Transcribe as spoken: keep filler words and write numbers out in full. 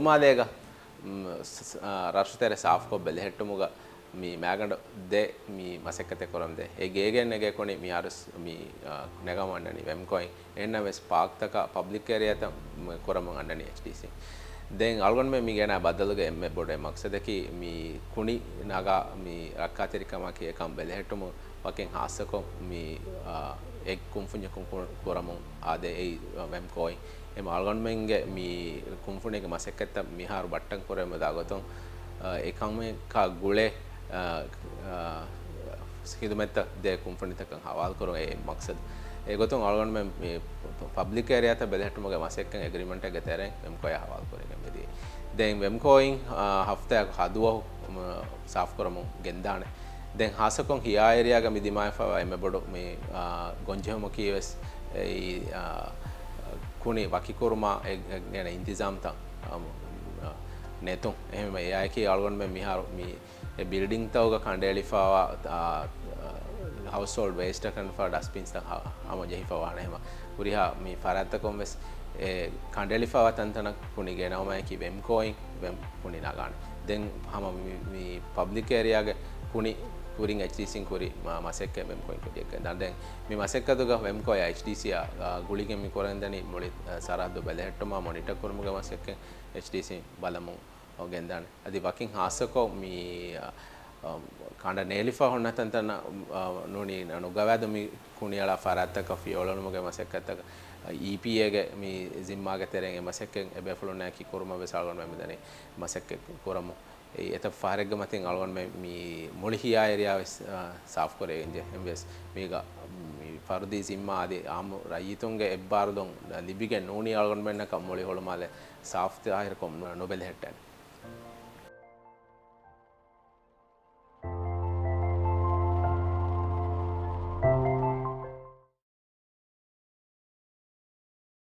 މާލޭގަ، މް، ސް-، ސް-، އާ، ރަށުތެރެ ސާފްކޮށް ބެލެހެއްޓުމުގަ މި މައިގަނޑު ދެ މި މަސައްކަތެއް ކުރަމުންދޭ. އެ ގޭގެ ނެގޭ ކުނި މިހާރު ސް-، މި، އާ، ނެގަމުން އަންނަނީ ވެމްކޯއިން. އެހެންނަމަވެސް ޕާކްތަކާ ޕަބްލިކް އޭރިއާތައް މަ-، ކުރަމުން އަންނަނީ އެޗްޑީސީ. ދެން އަޅުގަނޑުމެން މި ގެނާ ބައްދަލުގެ އެންމެ ބޮޑު މަޤްޞަދަކީ މި ކުނި ނަގާ މި ރައްކާތެރިކަމާއެކީ އެކަން ބެލެހެއްޓުމުން ވަކިން ހާއްސަކޮށް މި، އާ، އެއް ކުންފުންޏަކުން ކު-، ކުރަމުން އާދޭ އެއީ ވެމްކޯއިން. އެމަ އަޅުގަނޑުމެންގެ މި ކުންފުނީގެ މަސައްކަތްތައް މިހާރު ބައްޓަން ކުރެވެމުންދާ ގޮތުން، އާ، އެކަމަކާ ގުޅޭ، އާ، އާ، ހިދުމަތްތައް ދޭ ކުންފުނިތަކަށް ހަވާލުކުރުން އެއީ މަޤްޞަދު. އެގޮތުން އަޅުގަނޑުމެން މި ޕަބްލިކް އޭރިއާތައް ބެލެހެއްޓުމުގެ މަސައްކަތް އެގްރިމެންޓެއްގެ ތެރެއިން ވެމްކޯއާ ހަވާލުކުރިގެން މިދިޔަ. ދެން ވެމްކޯއިން، އާ، ހަފްތާއަކު ހަ ދުވަހު، މަ، ސާފްކުރަމުން ގެންދާނެ. ދެން ހާއްސަކޮށް ހިޔާ އޭރިއާގަ މި ދިމާވެފައިވާ އެންމެ ބޮޑު މި، އާ، ގޮންޖެހުމަކީ ވެސް އެއީ، އާ، ކުނި ވަކިކުރުމާ އެ-، އެ-، ގެނަ އިންތިޒާމްތައް، އާ، ނެތުން. އެހެންވެ އެއާއެކީ އަޅުގަނޑުމެން މިހާރު މި އެ ބިލްޑިންތަކުގަ ކަނޑައެޅިފައިވާ، އާ، ހައުސްހޯލްޑް ވޭސްޓަކަށް ފަ ޑަސްބިންސްތައް ހަ-، ހަމަޖެހިފައިވާނެ. ހަމަ ހުރިހާ މި ފަރާތްތަކުން ވެސް އެ ކަނޑައެޅިފައިވާ ތަންތަނަށް ކުނި ގެނައުމަކީ ވެމްކޯއިން ވެމް ކުނި ނަގާނެ. ދެން ހަމަ މި، މި ޕަބްލިކް އޭރިއާގެ ކުނި ކުރިން އެޗްޑީސީން ކުރި މަ-، މަސައްކަތް ވެމްކޯއިން ކުއްޖެއްގެ ދަން. ދެން މި މަސައްކަތުގަ ވެމްކޯއާ އެޗްޑީސީއާ، އާ، ގުޅިގެން މި ކުރަންދަނީ މުޅި، އާ، ސަރަހައްދު ބެލެހެއްޓުމާ މޮނިޓަ ކުރުމުގެ މަސައްކަތް އެޗްޑީސީ ބަލަމުން ގެންދާނެ. އަދި ވަކިން ހާއްސަކޮށް މި، އަ، އަ، ކަނޑަ ނޭލިފަ ހުންނަ ތަންތަނަށް، އަ، ނޫނީ ނުގަވާދު މި ކުނިއަޅާ ފަރާތްތަކަށް ފިޔަވަޅުނުމުގެ މަސައްކަތްތަކަށް، އަ، އީޕީއޭގެ މި ޒިންމާގެ ތެރެއިން އެ މަސައްކަތް އެބޭފުޅުންނާއެކީ ކުރުމަށް ވެސް އަޅުގަނޑުމެން މިދަނީ މަސައްކަތް ކުރަމުން. އެ އެތައް ފަހަރެއްގެ މަތިން އަޅުގަނޑުމެން މި މުޅި ހިޔާ އޭރިއާ ވެސް، އަ، ސާފްކުރެވިގެން ޖެހެން ވެސް މީގަ މި ފަރުދީ ޒިންމާ އަދި އާއްމު ރައްޔިތުންގެ އެއްބާރުލުން ލިބިގެން ނޫނީ އަޅުގަނޑުމެންނަކަށް މުޅި ހުޅުމާލެ ސާފް ޒާހިރުކޮށް ނުބެލެހެއްޓޭނެ.